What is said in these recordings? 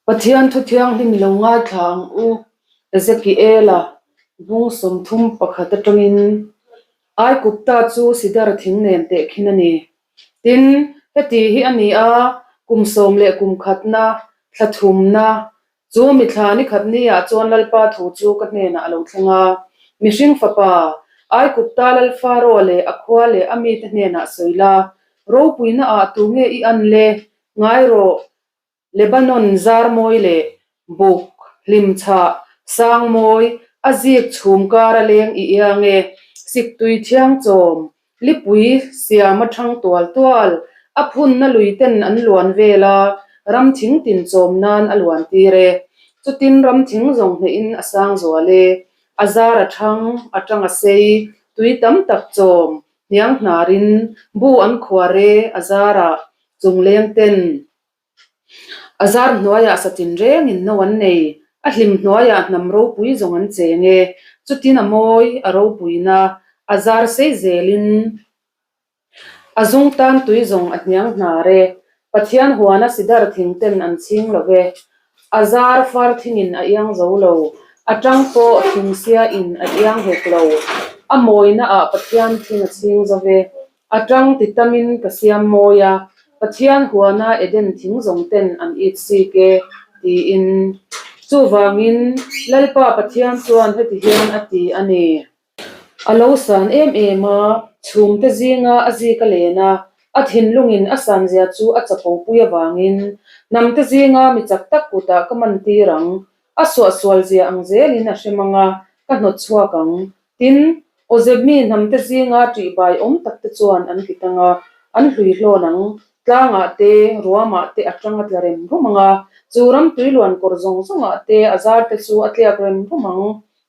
Pathian thu thianghlim lo ngaithla ang u, Ezekiela bung 31 atangin Aikupta chu sidar thing nen tehkhin a ni. Tin, heti hi a ni a, kum sawm leh kum khatna, thla thumna, chu mithla ni khat niah chuan Lalpa thu chu ka hnenah a lo thleng a, Mihring fapa, Aikupta Lal Faro leh a khua leh a mite hnenah sawi la, ropuina ah tunge i an le, ngai rawh, Lebanon zar mawi leh buk hlim chhah sang mawi a zik chhum kar a leng i iang e, siktui thiang chawm lipui siam a thang tual tual, a phunna lui ten an luan vel a, ram thing tin chawm nan a luan tir e. Chutin ram thing zawng hnehin a sang zual e, a zar a thang, a tang a sei, tui tam tak chawm hniang hnarin bu an khuar e, a zarah chungleng ten A zar hnuaiah satin rengin no an nei, a hlim hnuaiah hnam ropui zawng an cheng e. Chutin a mawi, a ropuina, a zar sei zelin a zung tan tui zawng a hniang hnar e. Pathian huana sidar thing ten an chhing lo ve, a zar far thingin a iang zo lo, a tang pawh thingsia in a iang hek lo, a mawina ah Pathian thing a chhing zo ve. A tang ti tamin ka siam mawi a, Pathian huana Eden thing zawng ten an it sik e, tiin. Chuvangin, Lalpa Pathian chuan heti hian a ti a ni. A lo san em em a, chhungte zinga a zik a len a, a thinlungin a sanzia chu a chapopui avangin, hnamte zinga mi chak tak kutah ka man tir ang, a suahsualzia ang zelin a hrem ang a, ka hnawt chhuak ang, Tin, Awzepmi hnamte zinga ṭihbai awm takte chuan an ti tang a, an hlui hlawn ang. Tlangah te, ruamah te a ṭang a tla rem rum ang a, chu ram tui luan kawr zawng zawngah te a zarte chu a tliak rem rum ang.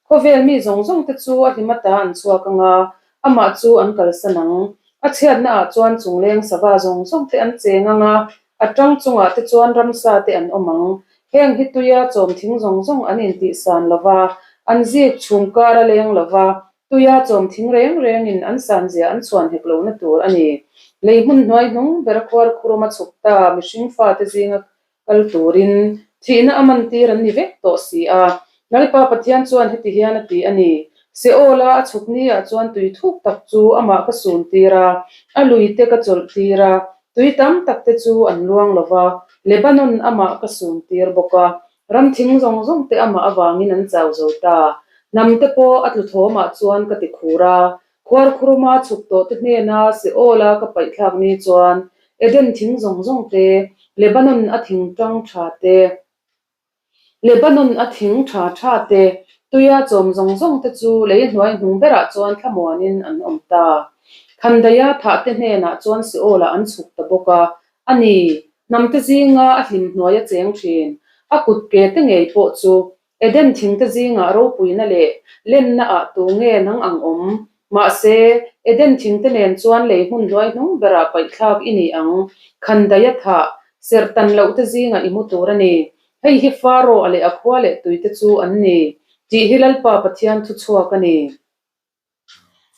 Khawvel mi zawng zawngte chu a hlim ata an chhuak ang a, amah chu an kalsan ang. A chhiatnaah chuan chungleng sava zawng zawngte an cheng ang a, A tang chungah te chuan ramsa te an awm ang. Heng hi tuia chawm thing zawng zawng an intihsan lo va, an zik chhum kar a leng lo va, tuia chawm thing reng rengin an sanzia an chhuan hek lohna tur a ni. Lei hmun hnuai hnung bera khuar khuruma chhuk ta mihring fate zinga kal turin thihna a mantir an ni vek tawh si a. Lalpa Pathian chuan heti hian a ti a ni, Seola a chhuk niah chuan tui thuk tak chu amah ka sun tir a, a luite ka chawlh tir a, Tui tam tak te chu an luang lo va, Lebanon amah ka sun tir bawk a, ram thing zawng zawng te amah avangin an chau zo ta. Hnam te pawh a tlu thawmah chuan ka ti khur a, khuarkhuruma chhuk tawh te hnena Seola ka paihthlak ni chuan Eden thing zawng zawng te, Lebanon a thing tang tha te, Lebanon a thing tha tha te, tuia chawm zawng zawng te chu lei hnuai hnung berah chuan thlamuanin an awm ta. Khandaia thah te hnenah chuan Seolah an chhuk ta bawk a, a ni, hnamte zinga a hlim hnuai a cheng thin, a kut ke te ngei pawh chu Eden thingte zingah ropuina leh lenna ah tu nge nang ang awm? Mahse, Eden thingte nen chuan lei hmun hnuai hnung berah paihthlak i ni ang, Khandaia thah, serh tan loh te zingah i mu tur a ni. Hei hi Faro a leh a khua leh tuite chu an ni, tih hi Lalpa Pathian thu chhuak a ni.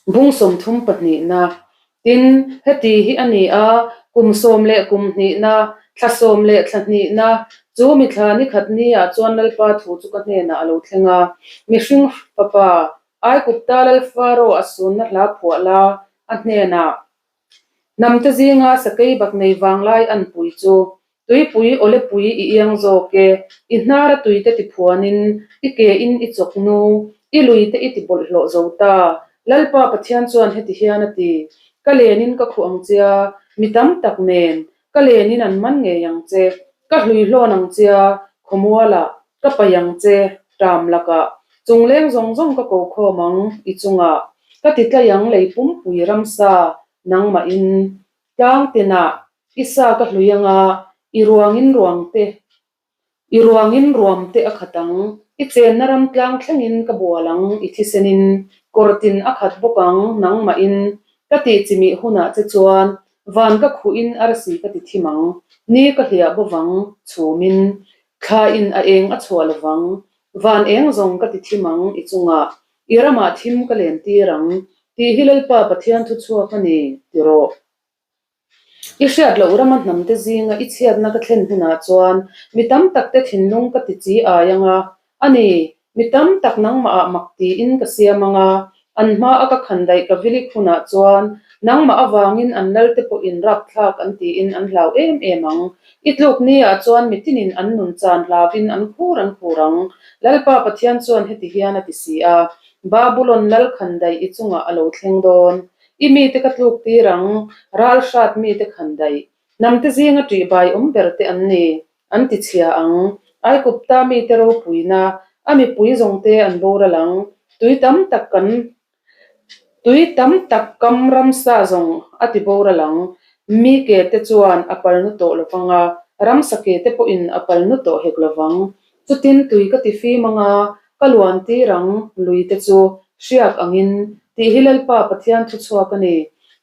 Bung 32na. Tin, heti hi a ni a, kum sawm leh kum hnihna, thla sawm leh thla hnihna, chu mi thla ni khat niah chuan Lalpa thu chu ka hnenah a lo thleng a, Mihring fapa, Aikupta Lal Faro a sunna hla phuah la, a hnenah, Hnamte zinga sakei bak nei vanglai an pui chu Tuipui awlepui i iang zawk e, i hnara tuite ti phuanin, i ke in i chawk nu, i luite i ti bawlhhlawh zo ta. Lalpa Pathian chuan heti hian a ti, Ka lenin ka khuh ang chia, mi tam tak nen, ka lenin an man ngei ang che, ka hlui hlawn ang chia, khawmualah, ka paih ang che, ṭam lakah, chungleng zawng zawng ka ko khawm ang, i chungah, ka ti tlai ang lei pumpui ramsa, nangmahin. Tlang tinah i sa ka hlui anga i ruangin ruang te, i ruangin ruam te a khat ang, i chenna ram tlang thlengin ka bual ang, i thisenin kawr tin a khat bawk ang, nangmahin ka tih chimih hunah che chuan van ka khuhin arsi ka ti thim ang, ni ka hliah bawvang chhumin thla in a eng a chhuah lovang, van eng zawng ka ti thim ang i chungah I ramah thim ka len tir ang, tih hi Lalpa Pathian thu chhuak a ni, ti rawh. I hriat loh rama hnamte zinga i chhiatna ka thlen hunah chuan mi tam takte thinlung ka ti chi ai ang a, a ni, mi tam tak nangmahah mak tiin ka siam ang a, an hmaa ka khandaih ka vilik hunah chuan nangmah avangin an lalte pawhin rapthlak an tiin an hlau em em ang. I tluk niah chuan mi tinin an nun chan hlauvin an khur an khur ang. Lalpa Pathian chuan heti hian a ti si a, Babulon lal khandaih i chungah a lo thleng dawn. I mite ka tluk tir ang, ral hrat mite khandaih. Hnamte zinga ṭih bai awm ber te an ni, an ti chhia ang. Aikupta mite ropuina, a mipui zawngte an boral ang. Tui tam tak kan Tui tam tak kam ramsa zawng a ti boral ang. Mi ke te chuan a pal nu tawh lo vang a, ramsa ke te pawhin a pal nu tawh hek lo vang. Chutin tui ka ti fim ang a, ka luan tir ang lui te chu hriak angin, tih hi Lalpa Pathian thu chhuak a ni.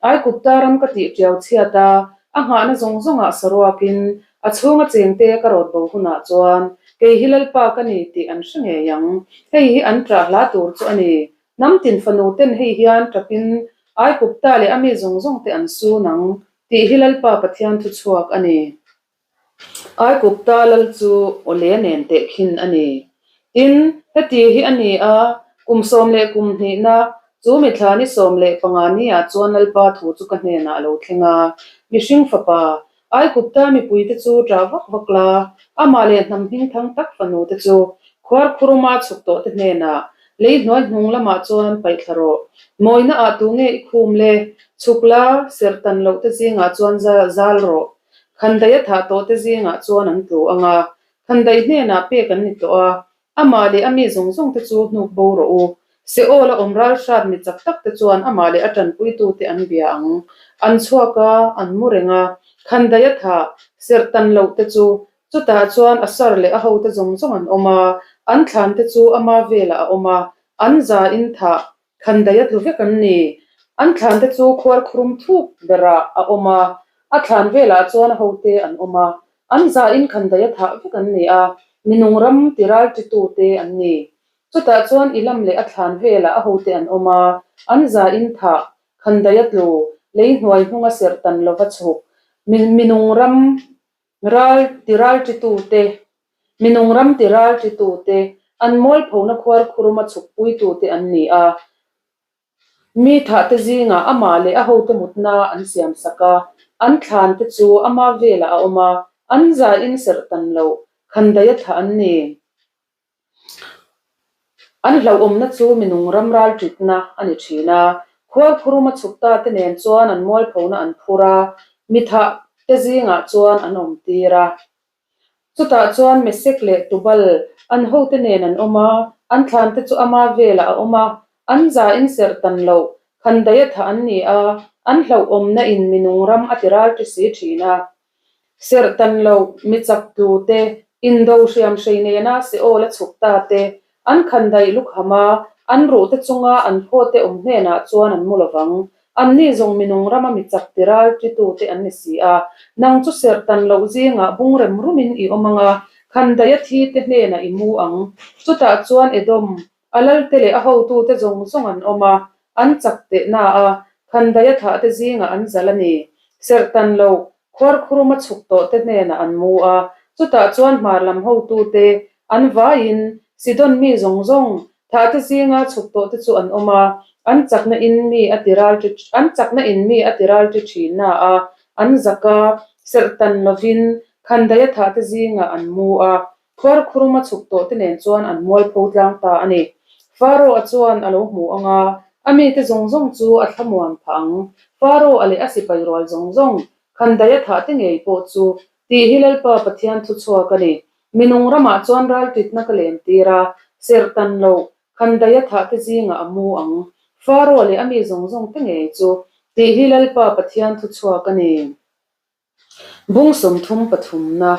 Aikupta ram ka tih tiau chhiat a, a nghahna zawng zawngah saruakin a chhunga chengte ka rawt bo hunah chuan kei hi Lalpa ka ni tih an hre ngei ang. Hei hi an ṭah hla tur chu a ni. Hnam tin fanu ten hei hian ṭapin Aikupta leh a mi zawng zawng te an sun ang tih hi Lalpa Pathian thu chhuak a ni. Aikupta lal chu awle nen tehkhin a ni. Tin, heti hi a ni a, kum 12na, chu mithla ni 15 niah chuan Lalpa thu chu ka hnenah a lo thleng a, Mihring fapa, Aikupta mipuite chu ṭah vak vak la, amah leh hnam hmingthang tak fanute chu khuarkhuruma chhuk tawhte hnenah lei hnuai hnung lamah chuan paih thla rawh. Mawina ah tu nge i khum le? Chhuk la, serhtan lohte zingah chuan zal rawh. Khandaih a thah tawhte zingah chuan an tlu ang a, Khandaih hnenah pek an ni tawh a, amah leh a mi zawng zawng te chu hnuk bo rawh u. Seol a awm ral hrat mi chak tak te chuan amah leh a tanpuitute an bia ang. An chhuak a, an mu reng a, Khandaih a thah, serh tan loh te chu, chutah chuan a sar leh a hote zawng zawng an awm a, an thlan te chu ama velah a awm a, an za in thah, Khandaih a tlu vek an ni. An thlan te chu khuarkhurum thuk berah a awm a, a thlan velah chuan a hote an awm a. An zahin khandaih a thah vek an ni a, minung ram ti ralṭitute an ni. Chutah chuan i lam leh a thlan velah a hote an awm a, an zahin thah, khandaih a tlu, lei hnuai hnunga serh tan lova chhuk, minung ram Ral ti ralṭitute, minung ram ti ralṭitute, an mualphona khuarkhuruma chhukpuitute an ni a. Mi thahte zingah amah leh a hote mutna an siamsak a, an thlante chu ama velah a awm a, an zain serh tan loh, khandaih a thlah an ni. An hlauhawmna chu minung ram ralṭitna a ni ṭhin a, khualkhuruma chhukta te nen chuan an mualphona an phur a, mithah te zingah chuan an awmtir a. Chutah chuan Mesek leh Tubal an hote nen an awm a, an thlante chu ama velah a awm a, an za in serh tan loh, khandaih a thah an ni a, an hlauhawmna in minung ram a ti ralṭi si ṭhin a. Serh tan loh, mi chak tu te, indo hriam hrei nena Seol a chhuk ta te, an khandaih lukham a, an ruh te chunga an phaw te awm hnenah chuan an mu lovang. Anni zawng minung rama mi chak ti ral ti tu te an ni si a. Nang chu serh tan loh zingah bung rem rumin i awm ang a, khandaih a thi te hnenah i mu ang. Chutah chuan Edom, A lalte leh a hotute zawng zawng an awm a, an chak teh na a, khandaih a thah te zingah an zal a ni. Serh tan lo, khuarkhuruma chhuk tawh te hnenah an mu a, chutah chuan hmar lam hotute an vaiin Sidon mi zawng zawng, thah te zinga chhuk tawh te chu an awm a, an chakna in mi a ti ral an chakna in mi a ti ral ṭi ṭhin na a, an zak a, serh tan lovin khandaih a thah te zingah an mu a, Khuarkhuruma chhuk tawh te nen chuan an mualpho tlang ta a ni. Faro-a chuan a lo hmu ang a, a mite zawng zawng chu a thlamuan phah ang. Faro-a leh a sipai rual zawng zawng, khandaih a thah te ngei pawh chu, tih hi Lalpa Pathian thu chhuak a ni. Minung ramah chuan ralṭitna ka len tir a, serh tan loh, khandaih a thah te zingah a mu ang. Faro-a leh a mi zawng zawng te ngei chu, tih hi Lalpa Pathian thu chhuak a ni. Bung 33na,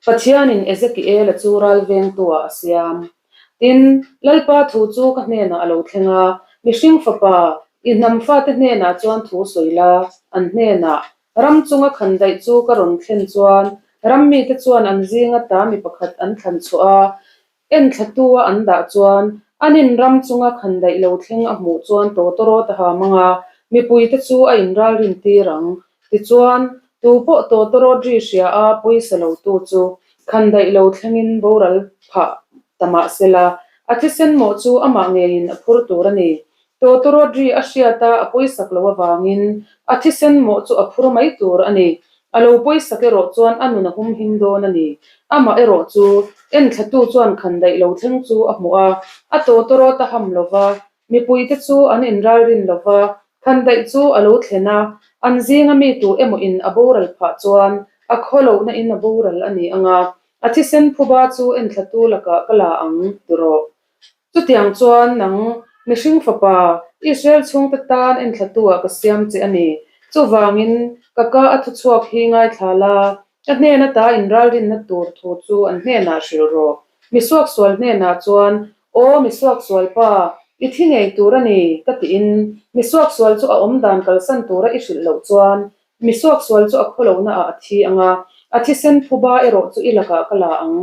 Pathianin Ezekiela chu ral vengtuah a siam. Tin, Lalpa thu chu ka hnenah a lo thleng a, Mihring fapa, i hnam fate hnenah chuan thu sawi la, an hnenah, Ram chunga khandaih chu ka rawn thlen chuan, ram mite chuan an zinga ta mi pakhat an thlan chhuah a, Enthlatua an dah chuan an in ram chunga khandaih lo thleng a hmuh chuan tawtawrawt a ha mang a, mipuite chu a inralrin tir ang. Tichuan, tu pawh tawtawrawt ri hria a pawisa lo tu chu khandaih lo thlengin boral phah ta mah sela, a thisen mawh chu amah ngeiin a phur tur a ni. Tawtawrawt ri a hriat a a pawisak lo avangin a thisen mawh chu a phur mai tur a ni. A lo pawisak erawh chuan a nun a humhim dawn a ni. Amah erawh chu enthlatu chuan khandaih lo thleng chu a hmuh a, a tawtawrawt a ham lo va, Mipuite chu an inralrin lo va, khandaih chu a lo thlen a, an zinga mi tu emaw in a boral phah chuan a khaw lohna in a boral a ni ang a, a thisen phuba chu enthlatu lakah ka la ang, ti rawh. Chutiang chuan nang, mihring fapa, Israel chhungte tan enthlatu ah ka siam che a ni. Chuvangin, ka ka a thuchhuak hi ngaithla la, ka hnen ata inralrinna tur thu chu an hnenah hrilh rawh. Misuaksual hnenah chuan Aw, mi suaksual pa, i thi ngei tur a ni, ka tiin mi suaksual chu a awmdan kalsan tura i hrilh loh chuan mi suaksual chu a khawlohna ah a thi ang a, a thisen phuba erawh chu i lakah ka la ang.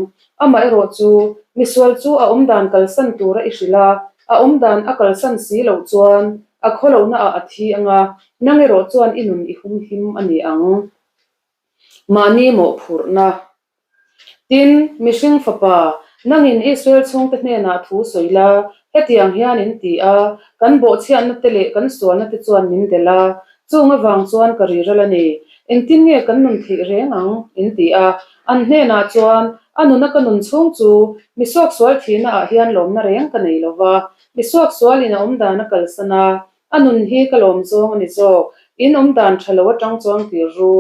Amah erawh chu mi sual chu a awmdan kalsan tura i hrilh a, a awmdan a kalsan si loh chuan a khawlohna ah a thi ang a, nang erawh chuan i nun i humhim a ni ang. Mahni mawhphurhna. Tin, mihring fapa, nangin Israel chhungte hnenah thu sawi la, hetiang hian in ti a, kan bawhchhiatna te leh kan sualna te chuan min delh a, chung avang chuan ka ri ral a ni. Engtin nge kan nun theih reng ang? in ti a. An hnenah chuan, A nuna ka nun chhung chu mi suaksual thihna ah hian lawmna reng ka nei lo va, mi suaksualin a awmdan a kalsan a, A nun hi ka lawm zawng a ni zawk. In awm dan tha lo atang chuan kir ru.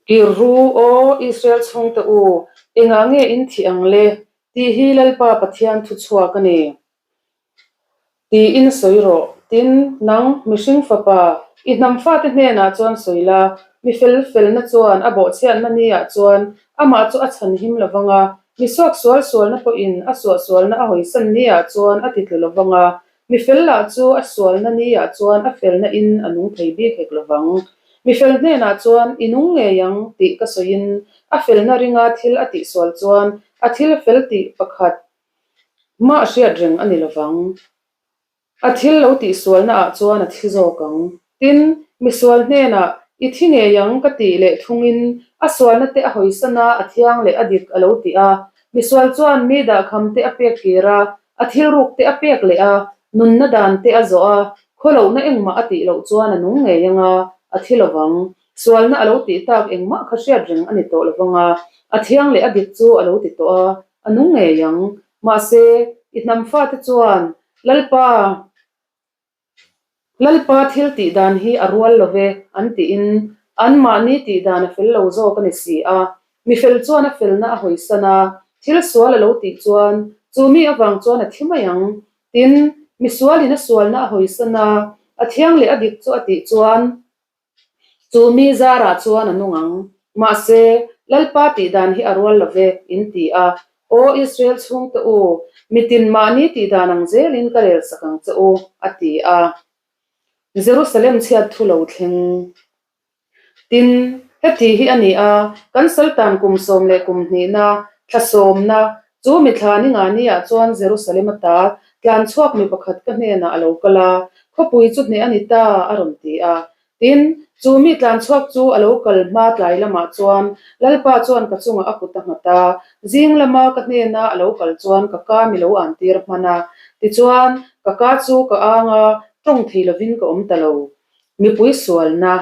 Kir ru, aw Israel chhungte u, engah nge in thih ang le? Tih hi Lalpa Pathian thu chhuak a ni. Tiin sawi rawh. Tin, nang, mihring fapa, i hnam fate hnenah chuan sawi la, mi fel felna chuan a bawhchhiatna niah chuan amah chu a chhan him lo vang a, mi suak sual sualna pawhin a suahsualna a hawisan niah chuan a titlu lo vang a, Mi fel lah chu a sualna ni ah chuan a felna in a nung thei bik hek lovang. Mi fel hnenah chuan i nung ngei ang tih ka sawiin a felna ringa thil a tihsual chuan a thil fel tih pakhat mah hriat reng a ni lovang. A thil lo tihsualna ah chuan a thi zawk ang. Tin, misual hnenah i thi ngei ang ka tih leh thungin a sualna te a hawisan a, a thiang leh a dik a lo ti a. Misual chuan mi dahkham te a pek kir a, a thilruk te a pek leh a, nunna dan te a zawh a, khawlohna engmah a tih loh chuan a nung ngei ang a, a thi lovang. Sualna a lo tih tak engmah kha hriat reng a ni tawh lovang a, a thiang leh a dik chu a lo ti tawh a, a nung ngei ang. Mahse, i hnam fate chuan, Lalpa, Lalpa thil tih dan hi a rual lo ve, an tiin anmahni tih dan a fel lo zawk a ni si a. Mi fel chuan a felna a hawisan a, thil sual a lo tih chuan chu mi avang chuan a thi mai ang. Tin, mi sualin a sualna a hawisan a, a thiang leh a dik chu a tih chuan Chu mi zarah chuan a nung ang. Mahse, Lalpa tih dan hi a rual lo ve, in ti a. Aw Israel chhungte u, mitin mahni tih dan ang zelin ka rel sak ang che u, a ti a. Jerusalem chhiat thu lo thleng. Tin, heti hi a ni a, kan Saltan kum sawm leh kum hnihna, thla sawmna, chu mithla ni nga niah chuan Jerusalem ata tlan chhuak mi pakhat ka hnenah a lo kal a, khawpui chu hneh a ni ta, a rawn ti a. Tin, chu mi tlan chhuak chu a lo kal hma tlai lamah chuan Lalpa chuan ka chungah a kut a nghat a, zing lama ka hnena a lo kal chuan ka ka mi lo an tir hman a. Tichuan, ka ka chu ka ang a, tawng thei lovin ka awm ta lo. Mipui sualna.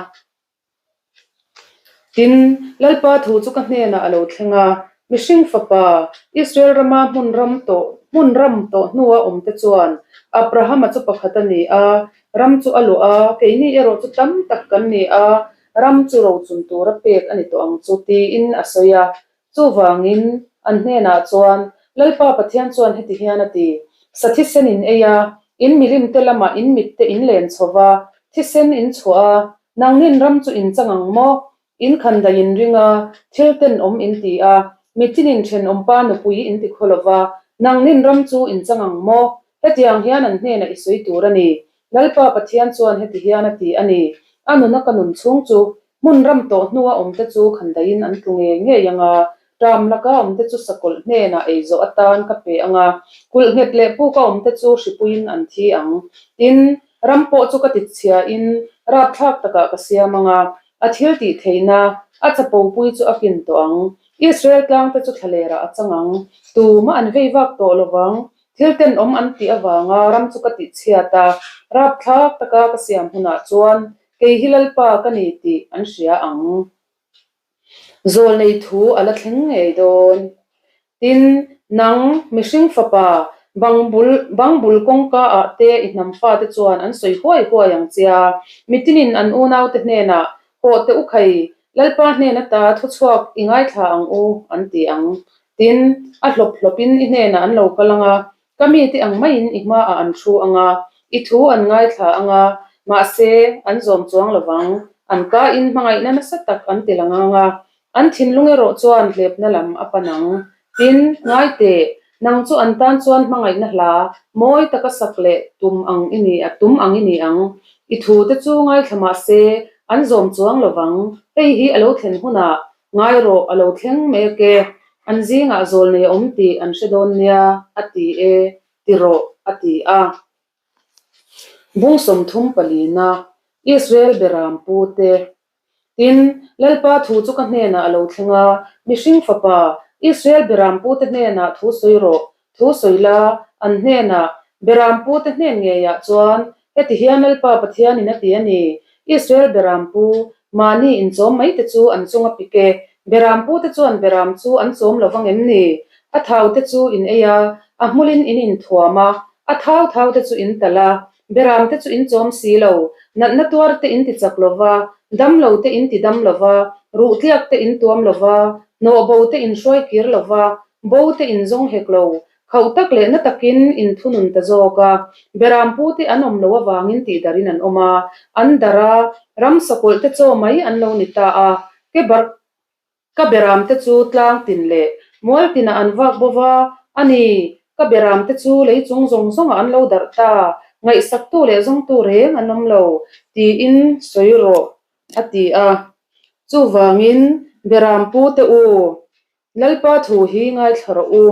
Tin, Lalpa thu chu ka hnenah a lo thleng a, Mihring fapa, Israel rama hmun ram tawh hmun ram tawh hnua awmte chuan Abrahama chu pakhat a ni a, ram chu a luah a, keini erawh chu tam tak kan ni a, ram chu rochun tura pek a ni tawh ang chu, tiin a sawi a. Chuvangin, an hnenah chuan, Lalpa Pathian chuan heti hian a ti, Sa thisen in ei a, in milimte lamah in mitte in len chho va, thisen in chhuah a, nangnin ram chu in chang ang maw? In khan daih in ring a, thil tenawm in ti a, mitinin thenawmpa nupui in ti khaw lo va, nangnin ram chu in chang ang maw? Hetiang hian an hnenah i sawi tur a ni. Lalpa Pathian chuan heti hian a ti a ni, A nuna ka nun chhung chu Hmun ram tawh hnua awmte chu khandaiin an tlu ngei ngei ang a, ṭam laka awmte chu sakawlh hnenah ei zawh atan ka pe ang a, kulh nghet leh puka awmte chu hripuiin an thi ang. Tin, ram pawh chu ka ti chhiain Rapthlak takah ka siam ang a, a thil tih theihna, a chapopui chu a kin tawh ang. Israel tlangte chu thlalerah a chang ang. Tumah an vei vak tawh lo vang. Thil tenawm an tih avanga ram chu ka tihchhiat a, rapthlak taka ka siam hunah chuan kei hi Lalpa ka ni tih an hria ang. Zawlnei thu a la thleng ngei dawn. Tin, nang, mihring fapa, bangbul bangbul kawngka ah te i hnam fate chuan an sawi huai huai ang che a, mitinin an unaute hnenah, Hawh teh u khai, Lalpa hnen ata thuchhuak i ngaithla ang u, an ti ang. Tin, a hlawp hlawpin i hnenah an lo kal ang a, Ka mite ang maiin i hmaah an thu ang a, i thu an ngaithla ang a, mahse, an zawm chuang lo vang. An kain hmangaihna nasa tak an ti lang ang a, an thinlung erawh chuan hlepna lam a pan ang. Tin, ngai teh, nang chu an tan chuan hmangaihna hla mawi taka sak leh tum ang i ni a, tum ang i ni ang. I thute chu ngaithla mahse, an zawm chuang lo vang. Hei hi a lo thlen hunah Ngai rawh, a lo thleng mek e, an zingah zawlnei a awm tih an hre dawn nia, a ti e, ti rawh, a ti a. Bung 30 palina, Israel beram pute. Tin, Lalpa thu chu ka hnenah a lo thleng a, Mihring fapa, Israel beram pute hnenah thu sawi rawh, thu sawi la, an hnenah, beram pute hnen ngeiah chuan, Heti hian Lalpa Pathianin a ti a ni, Israel beram pu, mahni inchawm mai te chu an chung a pik e, beram pu te chuan beram chu an chawm lo vang em ni? A thau te chu in ei a, a hmulin in inthuam a, a thau thau te chu in talh a, beram te chu in chawm si lo, natna tuar te in ti chak lo va, dam lo te in ti dam lo va, ruh tliak te in tuam lo va, hnawh bo te in hruai kir lo va, bo te in zawng hek lo, Khauh tak leh na takin in thunun ta zawk a, beram pute an awm loh avangin tih darin an awm a, an darh a, ram sakawlh te chaw mai an lo ni ta a, ke bar ka beram te chu tlang tin leh mual tinah an vak bo va, a ni, ka beram te chu lei chung zawng zawngah an lo darh ta, ngaihsaktu leh zawngtu reng an awm lo, tiin sawi rawh, a ti a. Chuvangin, beram pute u, Lalpa thu hi ngaithla rawh u.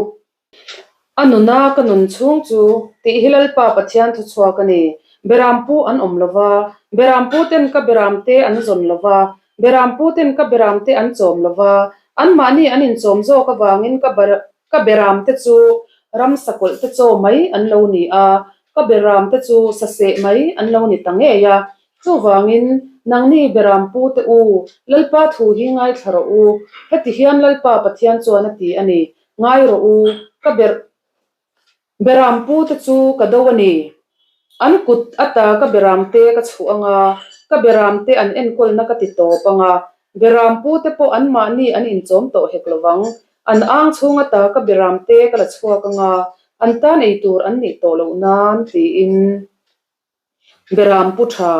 A nuna ka nun chhung chu tih hi Lalpa Pathian thu chhuak a ni. Beram pu an awm lo va, beram pu ten ka beram te an zawn lo va, beram pu ten ka beram te an chawm lo va, anmahni an inchawm zawk avangin ka ka beram te chu ram sakawlh te chaw mai an lo ni a, ka beram te chu saseh mai an lo ni ta ngei a. Chuvangin, nangni beram pu te u, Lalpa thu hi ngaithla rawh u. Heti hian Lalpa Pathian chuan a ti a ni, Ngai rawh u, ka ber beram pu te chu ka do a ni. An kut ata ka beram te ka chhuh ang a, ka beram te an enkawlna ka ti tawp ang a, beram pu te pawh anmahni an inchawm tawh hek lo vang. An ang chhung ata ka beram te ka la chhuak ang a, an tan ei tur an nih tawh loh nan, tiin. Beram pu tha.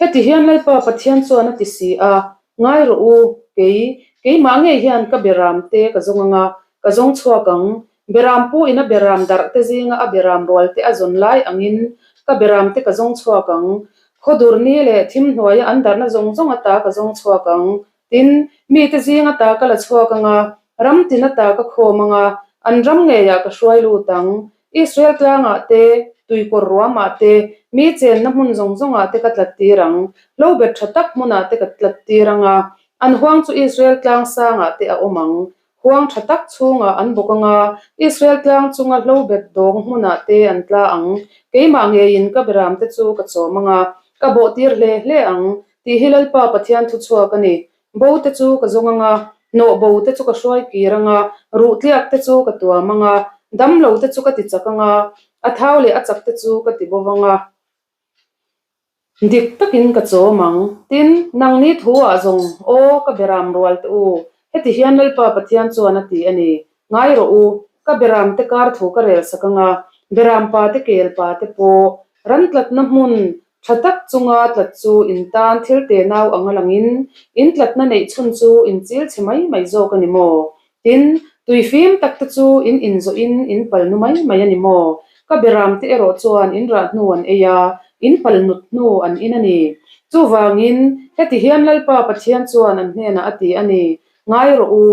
Heti hian Lalpa Pathian chuan a ti si a, Ngai rawh u, kei, keimah ngei hian ka beram te ka zawng ang a, ka zawng chhuak ang. Beram pu in a beram darh te zinga a beram rual te a zawn lai angin ka beram te ka zawng chhuak ang. Khawdur ni leh thim hnuaia an darhna zawng zawng ata ka zawng chhuak ang. Tin, mite zing ata ka la chhuak ang a, ram tin ata ka khawm ang a, an ram ngeiah ka hruai lut ang. Israel tlangah te, tuikawr ruamah te, mi chenna hmun zawng zawngah te ka tlat tir ang. Hlo bet tha tak hmunah te ka tlat tir ang a, an huang chu Israel tlang sangah te a awm ang. Huang tha tak chhungah an bawk ang a, Israel tlang chunga hlo bet dawng hmunah te an tla ang. Keimah ngeiin ka beramte chu ka chawm ang a, ka bawh tir hle hle ang, tih hi Lalpa Pathian thu chhuak a ni. Bo te chu ka zawng ang a, hnawh bo te chu ka hruai kir ang a, ruh tliak te chu ka tuam ang a, dam lo te chu ka ti chak ang a, a thau leh a chak te chu ka ti bo vang a. Dik takin ka chawm ang. Tin, nangni thu ah zawng, Aw, ka beram rual te u, heti hian Lalpa Pathian chuan a ti a ni, Ngai rawh u, ka beram te kar thu ka rel sak ang a, beram pa te kel pa te pawh ran tlatna hmun tha tak chunga tlat chu in tan thil te nau anga langin in tlatna neih chhun chu in chil chhe mai mai zawk a ni maw? Tin, tui fim tak te chu in inzawhin in pal nu mai mai a ni maw? Ka beram te erawh chuan in rah hnu an ei a, in pal nut hnu an in a ni. Chuvangin, heti hian Lalpa Pathian chuan an hnenah a ti a ni, Ngai rawh u,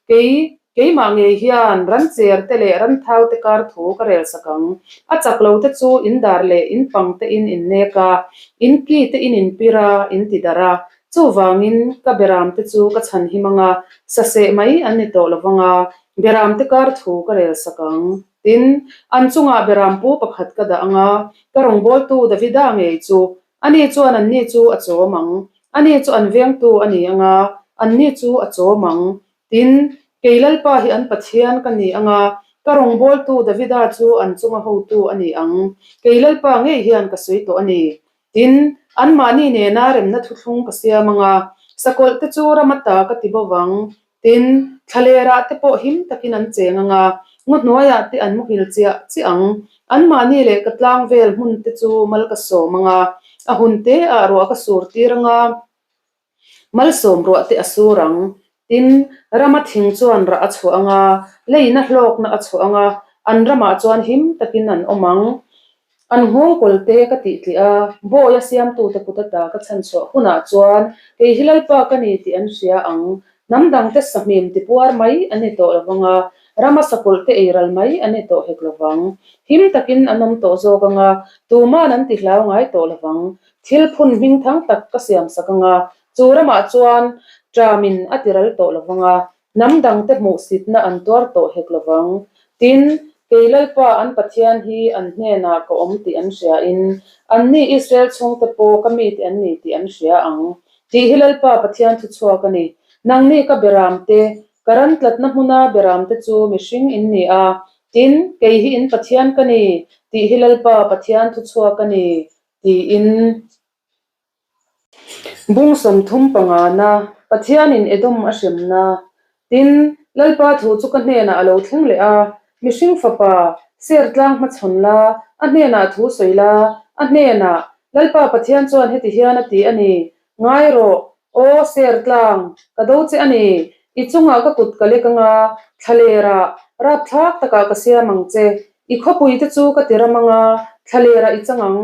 kei. Keimah ngei hian ran cher te leh ran thau te kar thu ka rel sak ang. A chak lo te chu in dar leh in pang te in in nek a, in ki te in in pir a, in ti darh a. Chuvangin ka beram te chu ka chhan him ang a, saseh mai an ni tawh lo vang a, beram te kar thu ka rel sak ang. Tin, an chungah beram pu pakhat ka dah ang a, ka rawngbawltu Davida ngei chu Ani chuan anni chu a chawm ang. Ani chu an vengtu a ni ang a, anni chu a chawm ang. Tin, kei Lalpa hi an Pathian ka ni ang a, ka rawngbawltu Davida chu an chunga hotu a ni ang. Kei Lalpa ngei hian ka sawi tawh a ni. Tin, anmahni nena remna thuthlung ka siam ang a, sakawlh te chu ram ata ka ti bo vang. Tin, thlalerah te pawh him takin an cheng ang a, ngaw hnuaiah te an muhil chiah chiah ang. Anmahni leh ka tlang vel hmun te chu mal ka sawm ang a, a hun te ah ruah ka sur tir ang a, malsawm ruah te a sur ang. Tin, rama thing chuan rah a chhuah ang a, leina hlawkna a chhuah ang a, an ramah chuan him takin an awm ang. An nghawng kawl te ka tih tlih a, bawi a siamtute kut ata ka chhanchhuah hunah chuan kei hi Lalpa ka ni tih an hria ang. Hnam dangte sahmim tipuar mai an ni tawh lo vang a, rama sakawlh te eiral mai an ni tawh hek lo vang. Him takin an awm tawh zawk ang a, tuman an ti hlau ngai tawh lo vang. Thil phun hming thang tak ka siamsak ang a, chu ramah chuan ṭamin a tiral tawh lo vang a, Hnam dangte hmuhsitna an tuar tawh hek lo vang. Tin, kei Lalpa an Pathian hi an hnenah ka awm tih an hriain, anni Israel chhungte pawh ka mite an ni tih an hria ang, tih hi Lalpa Pathian thuchhuak a ni. Nangni ka beramte, ka ran tlatna hmuna beramte chu mihring in ni a, tin, kei hi in Pathian ka ni, tih hi Lalpa Pathian thuchhuak a ni, tiin. Bung 35na, Pathianin Edom a hremna. Tin, Lalpa thu chu ka hnenah a lo thleng leh a, Mihring fapa, ser tlang hmachhawn la, a hnenah thu sawi la, a hnenah, Lalpa Pathian chuan heti hian a ti a ni, Ngai rawh, aw ser tlang, ka do che a ni, i chungah ka kut ka lek anga, thlalerah, rapthlak takah ka siam ang che, i khawpuite chu ka ti ram anga, thlalerah i chang ang,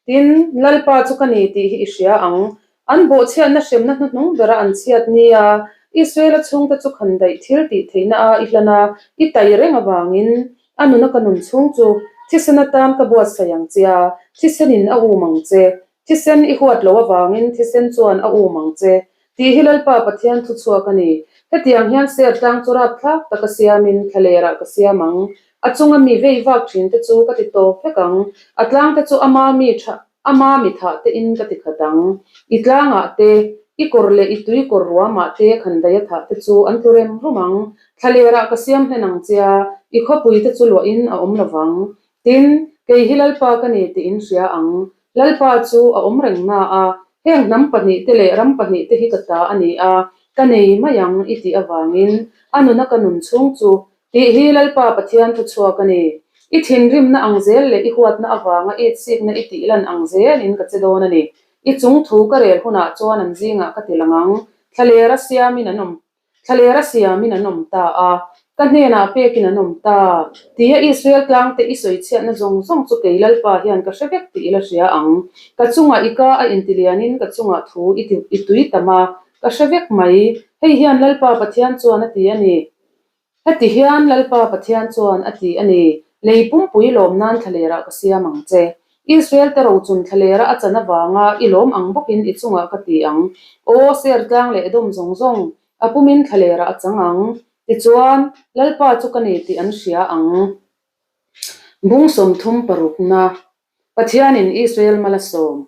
Tin, Lalpa chu ka ni tih hi i hria ang. An bawhchhiatna hremna hnuhnung bera an chhiat nia, Israela chhungte chu khandaih thil tih theihna a i hlan a, i tai reng avangin a nuna ka nun chhung chu thisen atan ka buatsaih ang che a, thisenin a um ang che. Thisen i huat loh avangin thisen chuan a um ang che. Tih hi Lalpa Pathian thuchhuak a ni. Hetiang hian ser tlang chu rapthlak taka siamin thlalerah ka siam ang. A chunga mi vei vak thin te chu ka ti tawp vek ang. A tlang te chu ama mi tha ama mi thah te in ka ti khat ang. I tlangah te, i kawr leh i tui kawr ruamah te khandaih a thah te chu an tlu rem rum ang. Thlalerah ka siam hlen ang che a, i khawpui te chu luahin a awm lovang. Tin, kei hi Lalpa ka ni tih in hria ang. Lalpa chu a awm reng na a, heng hnam pahnihte leh ram pahnihte hi ka ta a ni a, ka nei mai ang i tih avangin a nuna ka nun chhung chu tih hi Lalpa Pathian thuchhuak a ni. I thinrimna ang zel leh i huatna avanga i itsikna i tih lan ang zelin ka che dawn a ni. I chung thu ka rel hunah chuan an zingah ka ti lang ang, thlalera siamin an awm Thlaler a siamin an awm ta a, ka hnenah pekin an awm ta, tia Israel tlangte i sawichhiatna zawng zawng chu kei Lalpa hian ka hre vek tih i la hria ang. Ka chungah i ka a intilianin ka chungah thu i ti i tui tam a, ka hre vek mai. Hei hian Lalpa Pathian chuan a ti a ni. Heti hian Lalpa Pathian chuan a ti a ni, Lei pumpui lawm nan thlalerah ka siam ang che. Israel te rochun thlalera a chan avanga i lawm ang bawkin i chungah ka ti ang. Aw, ser tlang leh dawm zawng zawng, a pumin thlalera a chang ang. Tichuan, Lalpa chu ka ni tih an hria ang. Bung 36na, Pathianin Israel mal a sawm.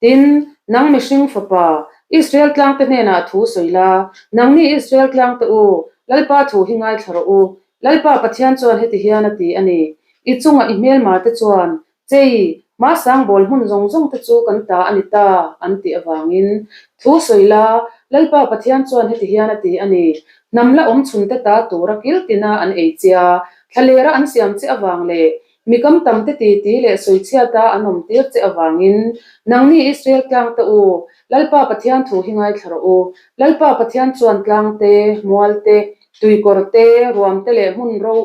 Tin, nang mihring fapa, Israel tlangte hnenah thu sawi la, nangni Israel tlangte u, Lalpa thu hi ngaithla rawh u. Lalpa Pathian chuan heti hian a ti a ni, I chunga i hmelmate chuan, Chei, hmasang bawl hmun zawng zawng te chu kan ta a ni ta, an tih avangin. Thu sawi la, Lalpa Pathian chuan heti hian a ti a ni, Hnam la awm chhunte ta tura kil tina an ei chia, thlalera an siam che avang leh, Mi kam tam te ti ti leh sawichhiata an awm tir che avangin, nangni Israel tlang te u, Lalpa Pathian thu hi ngaithla rawh u. Lalpa Pathian chuan tlang te, mual te, tuikawr te, ruam te leh hmun ro,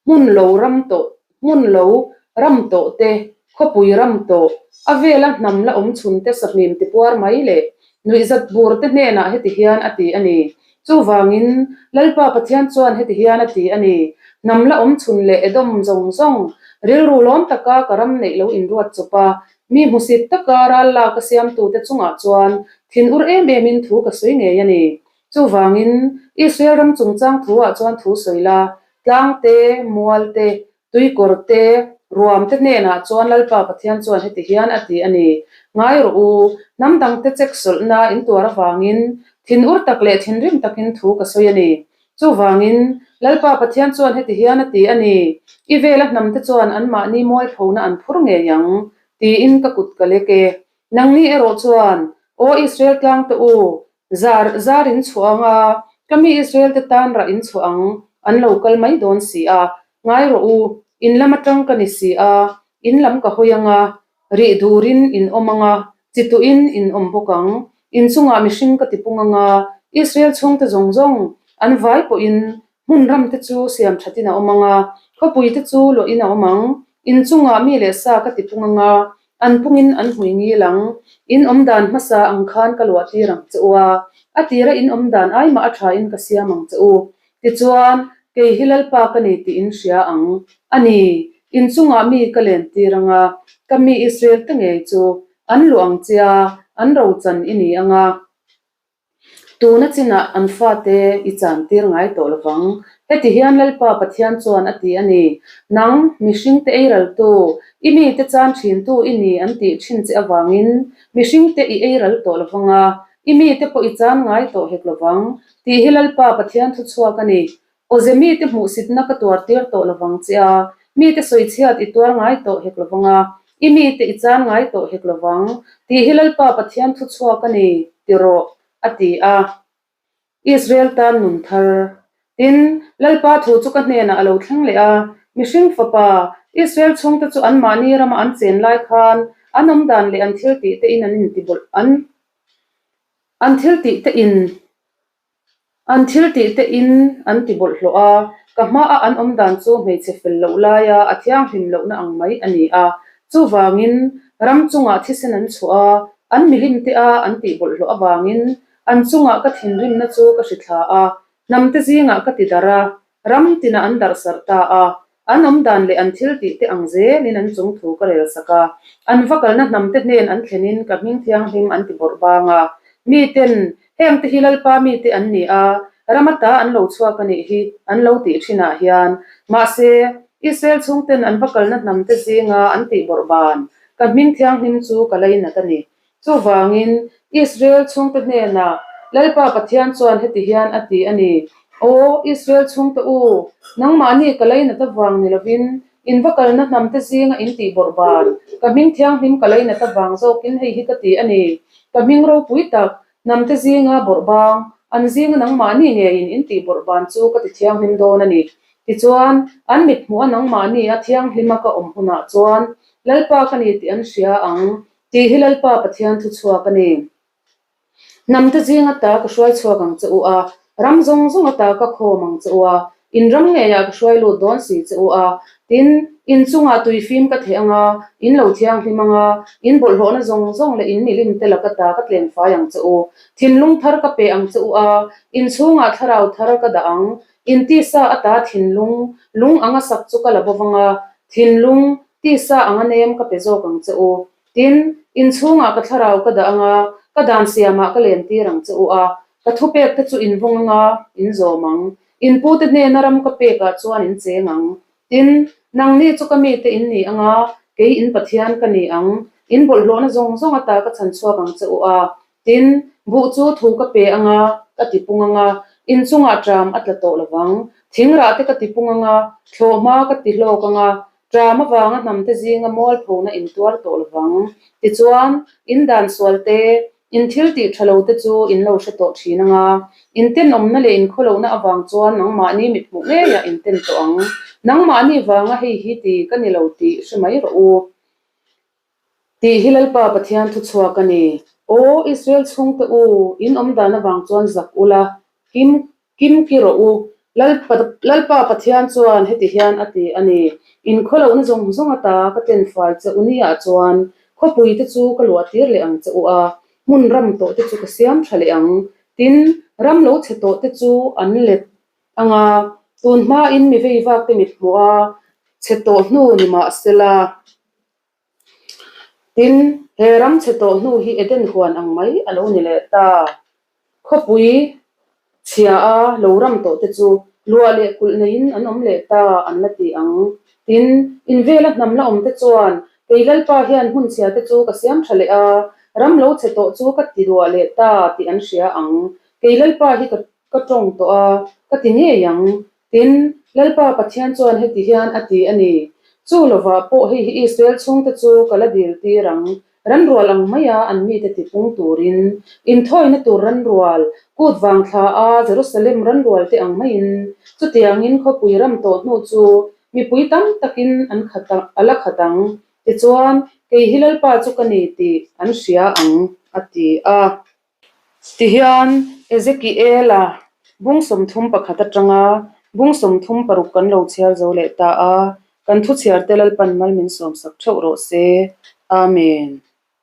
hmun lo ram tawh, hmun lo ram tawh te, khawpui ram tawh, a vela hnam la awm chhun te sahmim tipuar mai leh nuihzat bur te hnenah heti hian a ti a ni. Chuvangin, Lalpa Pathian chuan heti hian a ti a ni, Hnam la awm chhun leh Edom zawng zawng, rilru lawm taka ka ram neih lo inruat chawp a, mi hmusit taka ral lak a siamtute chungah chuan thinur em emin thu ka sawi ngei a ni. Chuvangin, Israel ram chungchang thuah chuan thu sawi la, tlang te, mual te, Tuikawr te, ruam te hnenah chuan Lalpa Pathian chuan heti hian a ti a ni, Ngai rawh u, hnam dangte chek sawlhna in tuar avangin thinur tak leh thinrim takin thu ka sawi a ni. Chuvangin, Lalpa Pathian chuan heti hian a ti a ni, I vela hnamte chuan anmahni mualphona an phur ngei ang, tiin ka kut ka lek e. Nangni erawh chuan, Aw Israel tlangte u, Zar zar in chhuah ang a, ka mi Israel te tan rah in chhuah ang, an lo kal mai dawn si a. Ngai rawh u, in lam atang ka ni si a, in lam ka hawi ang a, rih durin in awm ang a, chi tuhin in awm bawk ang. In chungah mihring ka tipung ang a, Israel chhungte zawng zawng, an vai pawhin hmun ram te chu siam thatin a awm ang a, khawpui te chu luahin a awm ang. In chungah mi leh sa ka tipung ang a, An pungin an hmui ngil ang. In awm dan hmasa ang khan ka luah tir ang che u a, a tira in awm dan ai mah a tha in ka siam ang che u. Tichuan, kei hi Lalpa ka ni tih in hria ang. A ni, in chungah mi ka len tir ang a, ka mi Israel te ngei chu an luah ang che a, an rochan i ni ang a. Tuna chinah an fate i chan tir ngai tawh lovang. Heti hian Lalpa Pathian chuan a ti a ni, Nang, mihringte eiraltu, i mite chan thintu i ni an tih thin che avangin mihringte i eiral tawh lovang a, i mite pawh i chan ngai tawh hek lovang, tih hi Lalpa Pathian thuchhuak a ni. Awze mite hmuhsitna ka tuar tir tawh lovang che a, mite sawichhiat i tuar ngai tawh hek lovang a, i mite i chan ngai tawh hek lovang, tih hi Lalpa Pathian thuchhuak a ni, ti rawh, a ti a. Israel tan nun thar. Tin, Lalpa thu chu ka hnenah a lo thleng leh a, Mihring fapa, Israel chhungte chu anmahni rama an chen lai khan an awmdan leh an thiltih te in an intibawlh an an thiltih te in An thil tih te in an ti bawlhhlawh a, ka hmaah an awm dan chu hmeichhe fel loh laia a thianghlim lohna ang mai a ni a. Chuvangin, ram chungah thisen an chhuah a, an milim te a an tih bawlhhlawh avangin an chungah ka thinrimna chu ka hrithla a, hnamte zingah ka ti darh a, ram tinah an darhsarh ta a. An awm dan leh an thil tih te ang zelin an chung thu ka rel sak a, an va kalna hnam te hnen an thlenin ka hming thianghlim an ti bawrh bang a. Miten, Heng te hi Lalpa mite an ni a, ram ata an lo chhuak a nih hi, an lo tih thinah hian. Mahse, Israel chhungten an va kalna hnam te zinga an tih bawrh ban, ka hming thianghlim chu ka lainat a ni. Chuvangin, Israel chhungte hnenah, Lalpa Pathian chuan heti hian a ti a ni, Aw, Israel chhungte u, nangmahni ka lainat avang ni lovin, in va kalna hnamte zinga in tih bawrh ban, ka hming thianghlim ka lainat avang zawkin hei hi ka ti a ni. Ka hming ropui tak, hnamte zinga bawrh bang, an zinga nangmahni ngeiin in tih bawrh ban chu ka ti thianghlim dawn a ni. Tichuan, an mithmuha nangmahni a thianghlima ka awm hunah chuan, Lalpa ka ni tih an hria ang, Tih hi Lalpa Pathian thu chhuak a ni. Hnamte zing ata ka hruai chhuak ang che u a, ram zawng zawng ata ka khawm ang che u a, in ram ngeiah ka hruai lut dawn si che u a. Tin, in chungah tui fim ka theh ang a, in lo thianghlim ang a, in bawlhhlawhna zawng zawng leh in milim te laka ta ka tlem fai ang che u. Thinlung thar ka pe ang che u a, in chhungah thlarau thar ka dah ang. In tisa ata thinlung lung anga sak chu ka la bo vang a, thinlung Tisa anga nem ka pe zawk ang che u. Tin, in chhungah ka thlarau ka dah anga, ka dan siamah ka lentir ang che u a, ka thupek te chu in vawng anga, in zawm ang. In pute hnena ram ka pekah chuan in cheng ang. Tin, nangni chu ka mite in ni anga, kei in Pathian ka ni ang. In bawlhhlawhna zawng zawng ata ka chhan chhuak ang che u a. Tin, buh chu thu ka pe anga, ka tipung anga, in chungah ṭam a tla tawh lovang. Thingrah te ka tipung anga, thlawhhma ka ti hlawk anga, Ṭam avanga hnamte zinga mualphona in tuar tawh lovang. Tichuan, in dan sual te, in thil tih ṭha lo te chu in lo hre tawh ṭhin anga, in tenawmna leh in khawlohna avang chuan nangmahni mithmuh ngeiah in ten tawh ang. Nangmahni vanga hei hi ti ka ni lo tih hre mai rawh u. Tih hi Lalpa Pathian thuchhuak a ni. Aw Israel chhungte u, in awm dan avang chuan zak ula, kim kim ki rawh u. Lalpa Pathian chuan heti hian a ti a ni, In khawlohna zawng zawng ata ka tlenfai che u niah chuan khawpui te chu ka luah tir leh ang che u a, hmun ram tawh te chu ka siam tha leh ang. Tin, ram lo chhe tawh te chu an let ang a, tun hmain mi vei vak te mit hmuh a chhe tawh hnu ni mah sela. Tin, he ram chhe tawh hnu hi Eden huan ang mai a lo ni leh ta. Khawpui chhia a lo ram tawh te chu luah leh kulh neiin an awm leh ta an la ti ang. Tin, in vela hnam la awm te chuan kei Lalpa hian hmun chhia te chu ka siam tha leh a, ram lo chhe tawh chu ka ti duah leh ta tih an hria ang. Kei Lalpa hi ka ka tawng tawh a, ka ti ngei ang. Tin, Lalpa Pathian chuan heti hian a ti a ni, Chu lovah pawh hei hi Israel chhungte chu ka la dil tir ang, ranrual ang maia an mite tipung turin, inthawina tur ranrual, kut vang thla a Jerusalem ranrual te ang maiin, chutiangin khawpui ram tawh hnu chu mipui tam takin an khat a la khat ang. Tichuan, kei hi Lalpa chu ka ni tih an hria ang, a ti a. Tihian Ezekiela bung 31 atanga bung 36 kan lo chhiar zo leh ta a, kan thuchhiarte Lalpan mal min sawmsak theuh rawh se. Amen.